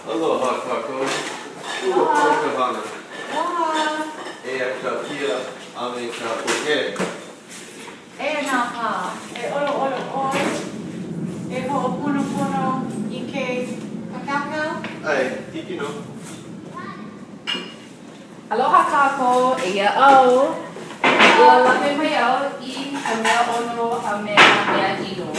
Aloha kākou. Ua pau ka hana. Aloha. Eia ka pia a me ka poke. Eia nā pā. E ʻoluʻolu ʻoe e hoʻoponopono i ke pākaukau? ʻAe, hiki nō. Aloha kākou, eia au. Ua lawe mai au i ka mea ʻono a me nā mea inu.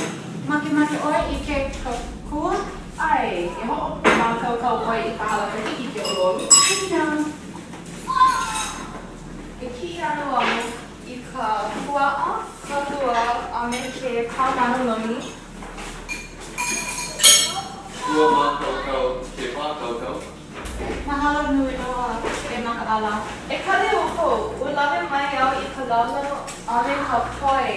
Makemake ʻoe i ke kōkua? ʻAe, e hoʻomākaukau ʻoe i ka halakahiki ke ʻoluʻolu. Hiki nō. E kiʻi ana au i ka puaʻa, ka lua, a me ke kānana lomi. Ua mākaukau ke pākaukau. Mahalo nui loa e Makaʻala. E kali ʻoukou, ua lawe mai au i ka laulau a me ka poi.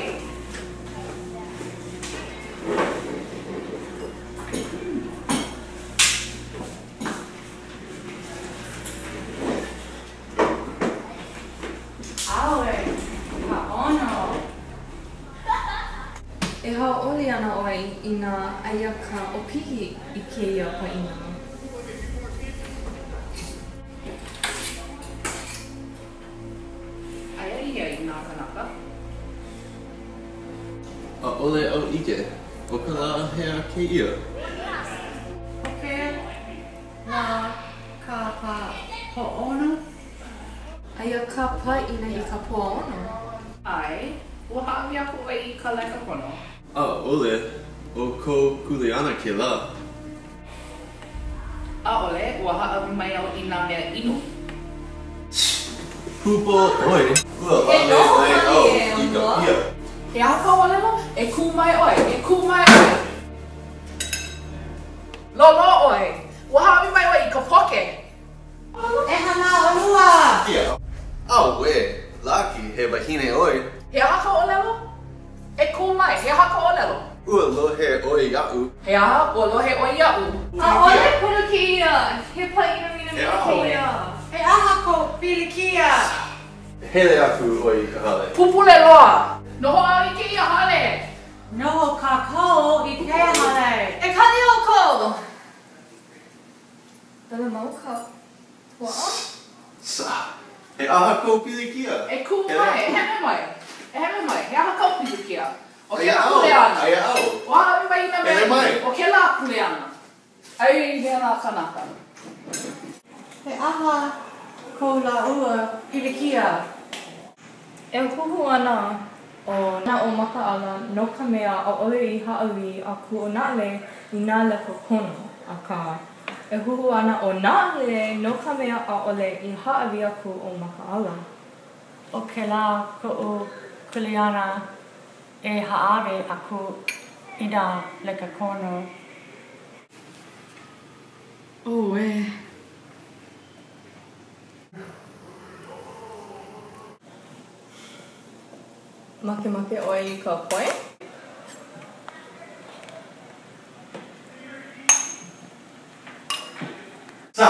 Auē ka ʻono! E hauʻoli ana ʻoe inā aia ka ʻopihi i kēia pāʻina. Aia ia i nā kānaka. ʻAʻole au ʻike. ʻO ka lā hea kēia? ʻO kēia lā ka pā hoʻono? Aia ka pāʻina i ka Pōʻaono. ʻAe, ua hāʻawi aku ʻoe i ka leka pono. ʻAʻole, ʻo kou kuleana kēlā. ʻAʻole, ua hāʻawi mai au i nā mea inu. Hūpō ʻoe, ua lawe mai au i ka pia. He aha kāu ʻōlelo? E kū mai ʻoe! E kū mai ʻoe! Lōlō ʻoe! Ua hāʻawi mai ʻoe i ka poke! E hana ʻolua! Ia. Auē, Laki, he wahine ʻoe. He aha kāu ʻōlelo? E kū mai, he aha kāu ʻōlelo? Ua lohe ʻoe iaʻu. He aha? Ua lohe ʻoe iaʻu? ʻAʻole pono kēia! He pāʻina minamina kēia! He aha kou pilikia? Hele aku ʻoe i ka hale. Pupule loa! Noho au i kēia hale! Noho kākou i kēia hale! E kali ʻoukou! Wela mau ka puaʻa? Sa. He aha kou pilikia? E kū mai, e heme mai, e heme mai, he aha kou pilikia? ʻO Aia kēlā au, kuleana. aia au. Ua hāʻawi mai i nā mea Hele mai. ʻO kēlā kuleana. Ai hea nā kānaka. He aha ko lāua pilikia? E huhū ana ʻo ʻo Makaʻala no ka mea ʻaʻole i hāʻawi aku ʻo Naʻale i nā leka pono, akā, e huhū ana ʻo Naʻale no ka mea ʻaʻole i hāʻawi aku ʻo Makaʻala. ʻO kēlā koʻu kuleana e hāʻawi aku i nā leka kono. Auē. Makemake ʻoe i ka poi? Sa!